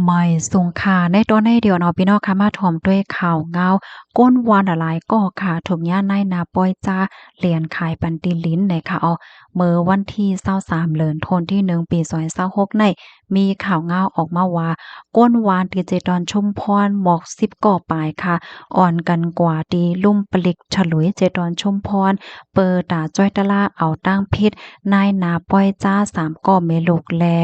ໄໝ່ສຸງຄ່ະ ໃນຕອນໃນດຽວເນາະ ພີ່ນ້ອງຄ່ະ ມາພ້ອມດ້ວຍຂ່າວງາວ ຄົນວານຫຼາຍໆກໍຄ່ະ ຖືກຍານາຍໜ້າປ່ອຍຈ້າ ແລ່ນຂາຍປັນທີ່ດິນນະຄະເນາະ. ເມື່ອວັນທີຊາວສາມ ເດືອນທັນວາ ປີສອງພັນຊາວຫົກນີ້ ມີຂ່າວງາວອອກມາວ່າ ຄົນວານທີ່ເຈດອນຊຸມພອນ ໝົດສິບກໍປາຍຄ່ະ ອ່ອນກັນກວ່າທີ່ລຸ່ມປະລິກສະຫຼຸຍ ເຈດອນຊຸມພອນ ເປີຕາຈ້ອຍຕະຫຼາ ເອົາຕັ້ງຜິດ ນາຍໜ້າປ່ອຍຈ້າສາມກໍແມ່ລູກ ແລະ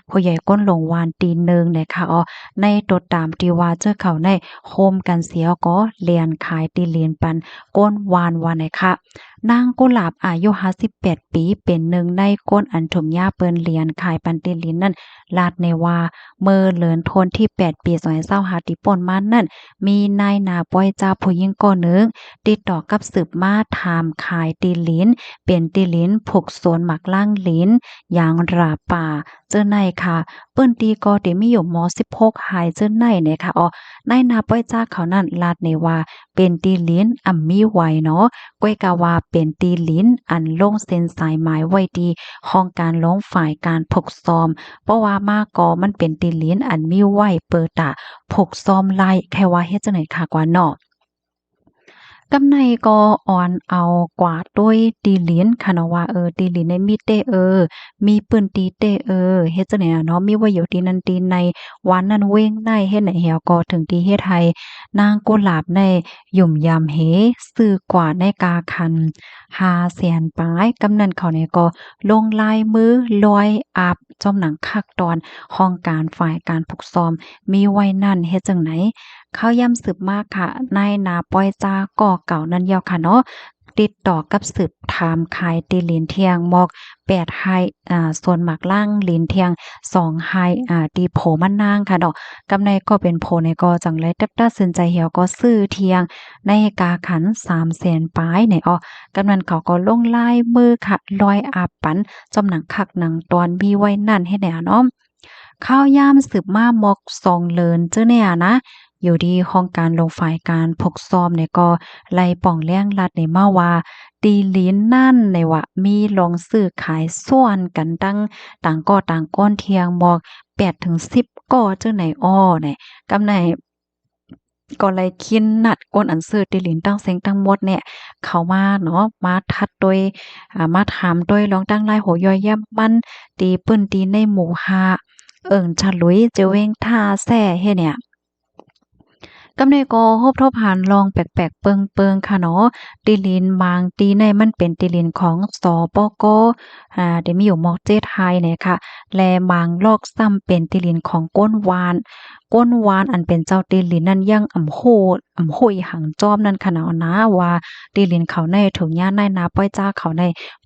ຜູ້ໃຫຍ່ກົ້ນຫຼວງວານທີໜຶ່ງນະຄະເນາະ. ໃນໂຕຕາມທີ່ວ່າເຈົ້າເຂົານີ້ ໂຮມກັນເສຍກໍແລ່ນຂາຍທີ່ດິນປັນຄົນວານວ່ານະຄະ. ນາງກຸຫຼາບ ອາຍຸຫ້າສິບແປດປີ ເປັນໜຶ່ງໃນຄົນອັນຖືກຍາເພິ່ນແລ່ນຂາຍປັນທີ່ດິນນັ້ນ ລາດແນວ່າ ເມື່ອເດືອນທັນວາ ປີສອງພັນຊາວຫ້າ ທີ່ຜ່ານມານັ້ນ ມີນາຍໜ້າປ່ອຍຈ້າຜູ້ຍິງກໍໜຶ່ງ ຕິດຕໍ່ກັບສືບມາຖາມຂາຍທີ່ດິນ ເປັນທີ່ດິນຜູກສວນໝາກລ້າງລິນ ຢາງລາປ່າ ເຈົ້ານາຍຄ່ະ. ພື້ນທີ່ກໍໄດ້ມີຢູ່ໝົດສິບຫົກໄຮ່ເຈົ້ານາຍນະຄະເນາະ. ນາຍໜ້າປ່ອຍຈ້າເຂົານັ້ນລາດແນວ່າ ເປັນທີ່ດິນອັນມີໄວ້ເນາະ ກ້ອຍກະວ່າເປັນທີ່ດິນອັນລົງເຊັນສາຍໝາຍໄວ້ທີ່ຫ້ອງການລົງຝ່າຍການຜູກຊອມ ເພາະວ່າມາກໍມັນເປັນທີ່ດິນອັນມີໄວ້ເປີຕາຜູກຊອມໄລ່ ໃຜວ່າເຮັດຈັ່ງໃດຄະກວ່າເນາະ. ກຳໃນກໍອ່ອນເອົາກວ່າໂຕຍທີ່ດິນຄະເນາະ ວ່າ ເອີ ທີ່ດິນນີ້ມີແຕ່ເອີ ມີພື້ນທີ່ແຕ່ເອີ ເຮັດຈັ່ງໃດເນາະ ມີໄວ້ຢູ່ທີ່ນັ້ນທີ່ໃນ ວານນັ້ນເວງໃນ ເຮັດໃນແຮວກໍເຖິງທີ່ເຮັດໃຫ້ນາງກຸຫຼາບນີ້ ຫຍຸມຢຳເຮ ຊື້ກວ່າໃນກາຄັນຫ້າແສນປາຍ. ກຳນັ້ນເຂົານີ້ກໍລົງລາຍມືລອຍອັບ ຈອມໜັງຄັກຕອນຫ້ອງການຝ່າຍການຜູກຊອມມີໄວ້ນັ້ນ ເຮັດຈັ່ງໃດ. ຂ່າວຢ້ຳສືບມາຄ່ະ ນາຍໜ້າປ່ອຍຈ້າກໍເກົ່ານັ້ນແລ້ວຄະເນາະ ຕິດຕໍ່ກັບສືບຖາມຂາຍທີ່ດິນທ່ຽງໝົດແປດໄຮ່ ອາ ສວນໝາກລ້າງລິນທ່ຽງສອງໄຮ່ ອາ ທີ່ໂພມານາງຄະເນາະ. ກຳໃນກໍເປັນໂພນີ້ກໍຈັ່ງໄດ້ຕັດ ຕັດສິນໃຈແລ້ວກໍຊື້ທ່ຽງໃນກາຄັນສາມແສນປາຍນີ້ເນາະ. ກຳນັ້ນເຂົາກໍລົງລາຍມືຄ່ະ ລອຍອັບປັນ ຈອມໜັງຄັກໜັງຕອນມີໄວ້ນັ້ນ ເຮັດໃດເນາະ. ຂ່າວຢ້ຳສືບມາໝົດສອງເດືອນເຈົ້າແນ່ນະ ຢູ່ທີ່ຫ້ອງການລົງຝ່າຍການຜູກຊອມນີ້ກໍໄລ່ປ່ອງແລ້ງລາດນີ້ມາວ່າ ທີ່ດິນນັ້ນນີ້ວ່າ ມີລອງຊື້ຂາຍສ່ວນກັນຕັ້ງຕ່າງກໍຕ່າງກ້ອນທ່ຽງໝົດແປດເຖິງສິບກໍເຈົ້ານາຍເນາະ. ກຳໃນ ກໍໄລ່ຂິ້ນນັດຄົນອັນຊື້ທີ່ດິນທັງເສັງທັງໝົດນີ້ ເຂົ້າມາເນາະ ມາທັດໂຕຍ ອາ ມາຖາມໂຕຍລອງຕັ້ງລາຍໂຫ ຍ່ອຍແຍ້ມມັນ ທີ່ພື້ນທີ່ໃນໝູ່ຫ້າ ເອີງສະຫຼຸຍ ເຈແວງທ່າແຊ ເຮັດແນວ ກຳໃນກໍຮົບທົບຫັນລອງແປກໆເປິງໆ ຄະເນາະ. ທີ່ດິນບາງທີ່ໃນມັນເປັນທີ່ດິນຂອງ ສປກ ອາ ທີ່ມີຢູ່ໝົດເຈັດໄຮ່ນະຄະ ແລະ ບາງລັອກຊ້ຳເປັນທີ່ດິນຂອງຄົນວານ ຄົນວານອັນເປັນເຈົ້າທີ່ດິນນັ້ນຍັງອຳຮູ້ ອຳຫຸຍຫາງຈອມນັ້ນຄະເນາະນະ ວ່າທີ່ດິນເຂົາໃນຖືກຍານາຍໜ້າປ່ອຍຈ້າເຂົາໃນ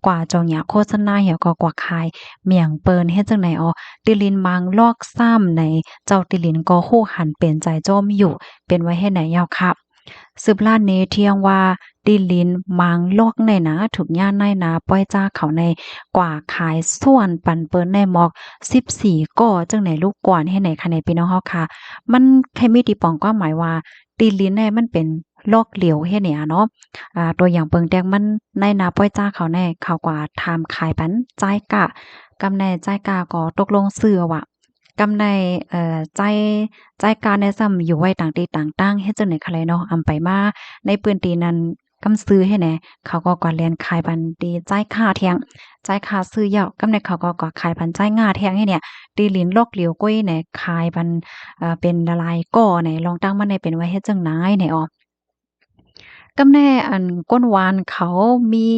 ກວ່າຈອງຢາໂຄສະນາ ແລ້ວກໍກວ່າຂາຍໝ້ຽງເປີນ ເຮັດຈັ່ງໃດເນາະ. ທີ່ດິນບາງລັອກຊ້ຳໃນເຈົ້າທີ່ດິນກໍຮູ້ຫັນເປັນໃຈຈອມຢູ່ ເປັນວ່າເຮັດໃດເນາະຄະ. ສືບລາດນີ້ທ່ຽງວ່າ ທີ່ດິນບາງລັອກໃນນະ ຖືກຍານາຍໜ້າປ່ອຍຈ້າເຂົາໃນກວ່າຂາຍສ່ວນປັນເປີນໃນໝອກສິບສີ່ກໍ ຈັ່ງໃດລູກກວນເຮັດໃດຄະໃນພີ່ນ້ອງເຮົາຄະ. ມັນແຄ່ມີທີ່ປອງຄວາມໝາຍວ່າ ທີ່ດິນໃນມັນເປັນລັອກຫຼຽວເຮັດແນວເນາະ. ອາ ຕົວຢ່າງເບິ່ງແຕ່ງມັນ ນາຍໜ້າປ່ອຍຈ້າເຂົາໃນ ເຂົາກວ່າຖາມຂາຍປັນຈ່າຍກາ ກຳໃນຈ່າຍກາກໍຕົກລົງຊື້ວ່າ ກຳໃນ ເອີ ຈ່າຍ ຈ່າຍກາແນວຊ້ຳຢູ່ໄວ້ຕ່າງທີ່ຕ່າງຕັ້ງ ເຮັດຈັ່ງໃດຄະແລເນາະ ອຳໄປມາໃນພື້ນທີ່ນັ້ນ ກຳຊື້ໃຫ້ແດ່ ເຂົາກໍກວ່າແລ່ນຂາຍບັນທີ່ຈ່າຍຄ່າແທ່ງ ຈ່າຍຄ່າຊື້ແລ້ວ ກຳໃນເຂົາກໍກວ່າຂາຍບັນຈ່າຍງາແທ່ງໃຫ້ແດ່ ທີ່ດິນລັອກຫຼຽວກ້ອຍແດ່ ຂາຍບັນ ເອີ ເປັນຫຼາຍໆກໍແດ່ ລອງຕັ້ງມາແດ່ ເປັນວ່າເຮັດຈັ່ງໃດແດ່ເນາະ. ກຳແນ່ອັນ ຄົນວານເຂົາມີ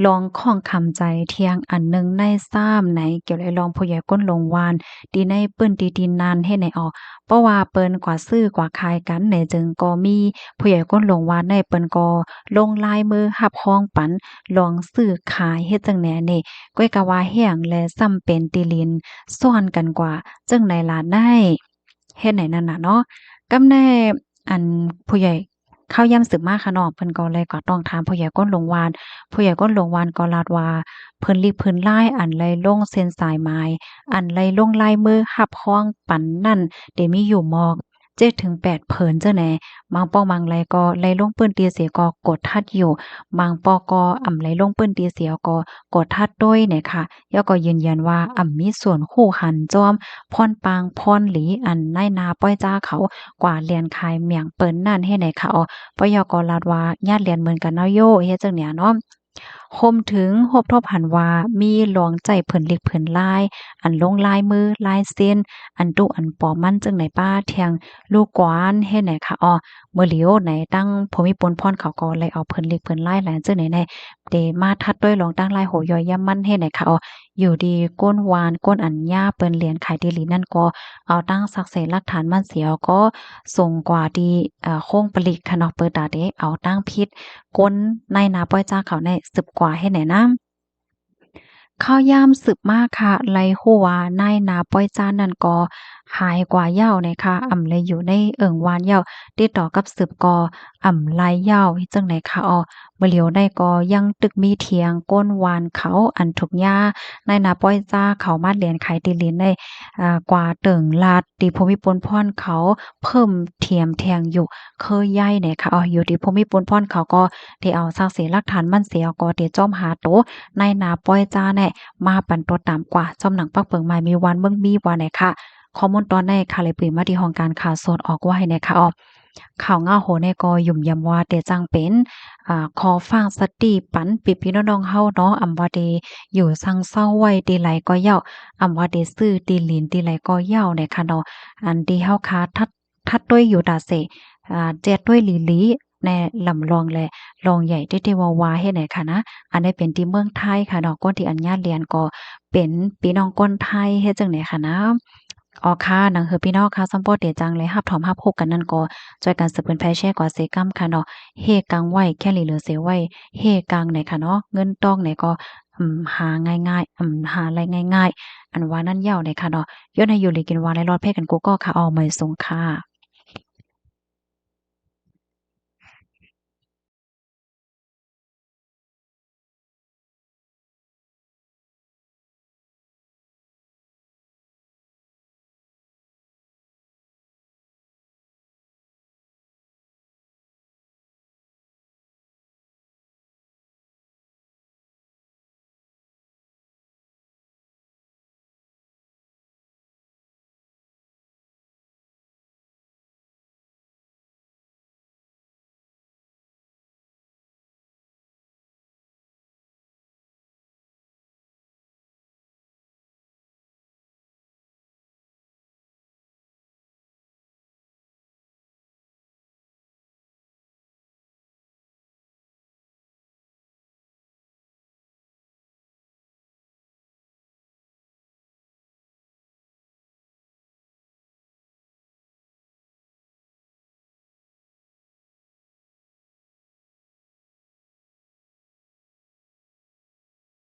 ລອງຂ້ອງຄຳໃຈທ່ຽງອັນໜຶ່ງໃນຊ້ຳໃນ ກ່ຽວລະລອງຜູ້ໃຫຍ່ກົ້ນຫຼວງວານ ທີ່ໃນພື້ນທີ່ທີ່ນັ້ນເຮັດໃນອອກ ເພາະວ່າເພິ່ນກວ່າຊື້ກວ່າຂາຍກັນໃນ ຈຶ່ງກໍມີຜູ້ໃຫຍ່ກົ້ນຫຼວງວານໃນ ເພິ່ນກໍລົງລາຍມືຮັບຮອງປັນລອງຊື້ຂາຍເຮັດຈັ່ງແນວນີ້ ກ້ອຍກະວ່າແຮງ ແລະ ຊ້ຳເປັນທີ່ດິນຊ້ອນກັນກວ່າ ຈຶ່ງໃນລາດໃນ ເຮັດໃນນັ້ນນະເນາະ ກຳແນ່ ອັນຜູ້ໃຫຍ່ ຂ່າວຢ້ຳສືບມາຂະເນາະ ເພິ່ນກໍເລີຍກໍຕ້ອງຖາມຜູ້ໃຫຍ່ກົ້ນຫຼວງວານ ຜູ້ໃຫຍ່ກົ້ນຫຼວງວານກໍລາດວ່າ ເພິ່ນລິບເພິ່ນລາຍ ອັນໄລ່ລົງເຊັນສາຍໝາຍ ອັນໄລ່ລົງລາຍມືຮັບຮອງປັນນັ້ນ ໄດ້ມີຢູ່ໝອກ ເຈັດເຖິງແປດເພີນຈັ່ງໃດ. ບາງປ້ອງບາງໄລກໍໄດ້ລົງພື້ນທີ່ເສຍກໍກວດຂັດຢູ່, ບາງປ້ອງກໍອຳໄດ້ລົງພື້ນທີ່ເສຍກໍກວດຂັດດ້ວຍນະຄະ. ແລ້ວກໍຢືນຢັນວ່າອຳມີສ່ວນຮູ້ຫັນຈອມບ່ອນປາງບ່ອນຫຼີ ອັນນາຍໜ້າປ່ອຍຈ້າເຂົາກວາດແລ່ນຂາຍແມງເປິ້ນນັ້ນເຮັດໃດຄະ. ອໍ ປະຢອກກໍລາດວ່າຍາດແລ່ນເໝືອນກັນເນາະໂຍ ເຮັດຈັ່ງເນີ້ຍເນາະ. ໂຮມເຖິງຮົບທົບຫັນວ່າມີລອງໃຊ້ຜືນລິກຜືນລາຍ ອັນລົງລາຍມືລາຍເຊັນ ອັນຕຸອັນປອມມັນຈຶ່ງໃນປ້າແທ່ງລູກກວານເຮັດໃນຄະ. ອໍ ເມື່ອຫຼຽວໃນຕັ້ງຜູ້ມີປຸນພອນເຂົາກໍໄດ້ເອົາຜືນລິກຜືນລາຍຫຼາຍຈຶ່ງໃນໃນ ເດມາທັດດ້ວຍລອງຕັ້ງລາຍໂຫຍ້ອຍຢ້ຳມັນເຮັດໃນຄະ. ອໍ ຢູ່ດີກົ້ນວານ ກົ້ນອັນຍາເປິ້ນຫຼຽນຂາຍທີ່ຫຼີນັ້ນກໍເອົາຕັ້ງຊັກເສຫຼັກຖານມັນເສຍກໍສົ່ງກວ່າທີ່ ເອີ ໂຄງປະລິກຄະເນາະ. ເປີດຕາເດເອົາຕັ້ງຜິດ ກົ້ນນາຍໜ້າປ່ອຍຈ້າເຂົາໃນສືບກວ່າເຮັດໃນນຳ. ຂ່າວຍາມສືບມາຄະ ໄດ້ຮູ້ວ່ານາຍໜ້າປ່ອຍຈ້ານັ້ນກໍຫາຍກວ່າຍາວໃນຄະ, ອຳໄດ້ຢູ່ໃນເອີ່ງວານຍາວ, ຕິດຕໍ່ກັບສືບກໍອຳໄດ້ຍາວຈັ່ງໃດຄະ. ອໍ ເມື່ອຫຼຽວໃນກໍຍັງຕຶກມີທຽງກົ້ນວານເຂົາ ອັນຖືກຍານາຍໜ້າປ່ອຍຈ້າເຂົາມາແລ່ນຂາຍທີ່ດິນໃນ ອາ ກວ່າເຕີງລາດ ທີ່ຜູ້ມີປຸນພອນເຂົາເພີ່ມທຽມແທ່ງຢູ່ເຄີໃຫຍ່ແນະຄະ. ອໍ ຢູ່ທີ່ຜູ້ມີປຸນພອນເຂົາກໍໄດ້ເອົາຊັກເສຫຼັກຖານມັນເສຍ ກໍໄດ້ຈ້ອມຫາໂຕນາຍໜ້າປ່ອຍຈ້າແນະມາປັນຕົວຕາມກວ່າ ຈ້ອມໜັງປັກເປິງໝາຍມີວັນເມືອງມີວ່າແນະຄະ. ຂໍ້ມູນຕອນໃນຄະ ໄດ້ປຸຍມາທີ່ຫ້ອງການຂ່າວສົດອອກໄວ້ແນະຄະ. ອໍ ຂ່າວເຫງົາໂຫແນກໍຫຍຸ່ມຢຳວ່າແຕ່ຈັ່ງເປັນ ອາ ຂໍຝາກສະຕິປັນພີ່ໆນ້ອງໆເຮົາເນາະ, ອຳວ່າເດຢູ່ສັງເຊົາໄວ້ທີ່ໃດກໍເຍົາ, ອຳວ່າເດຊື້ທີ່ດິນທີ່ໃດກໍເຍົາແນະຄະເນາະ. ອັນທີ່ເຮົາຄາທັດ ທັດດ້ວຍຢູ່ຕາເສ ອາ ແຈດດ້ວຍຫຼີຫຼີແນ ລຳລອງແລ ລອງໃຫຍ່ເຕໆວ່າໆເຮັດໃດຄະນະ. ອັນໃດເປັນທີ່ເມືອງໄທຄະເນາະ, ຄົນທີ່ອັນຍາດລຽນກໍເປັນພີ່ນ້ອງຄົນໄທເຮັດຈັ່ງໃດຄະນະ. ອໍ ຄະ ໜັງເຮີພີ່ນ້ອງຄະ ຊຳບໍ່ເຕຈັ່ງແລ ຮັບຖອມຮັບຮູ້ກັນນັ້ນກໍ ຊ່ວຍກັນສືບເຜີຍແຜ່ແຊກວ່າເສກຳຄະເນາະ. ເຮກາງໄວ້ ແຄນຫຼີເຫຼືອເສໄວ້ ເຮກາງໃນຄະເນາະ. ເງິນຕອງໃນກໍ ອາ ຫາງ່າຍໆ ອາ ຫາໄດ້ງ່າຍໆ ອັນວ່ານັ້ນເຍົາໃນຄະເນາະ. ຍ້ອນໃຫ້ຢູ່ດີກິນຫວານ ແລະ ລອດແພກັນກູ່ກໍຄະ. ອໍ ມາຍສົງຄະ.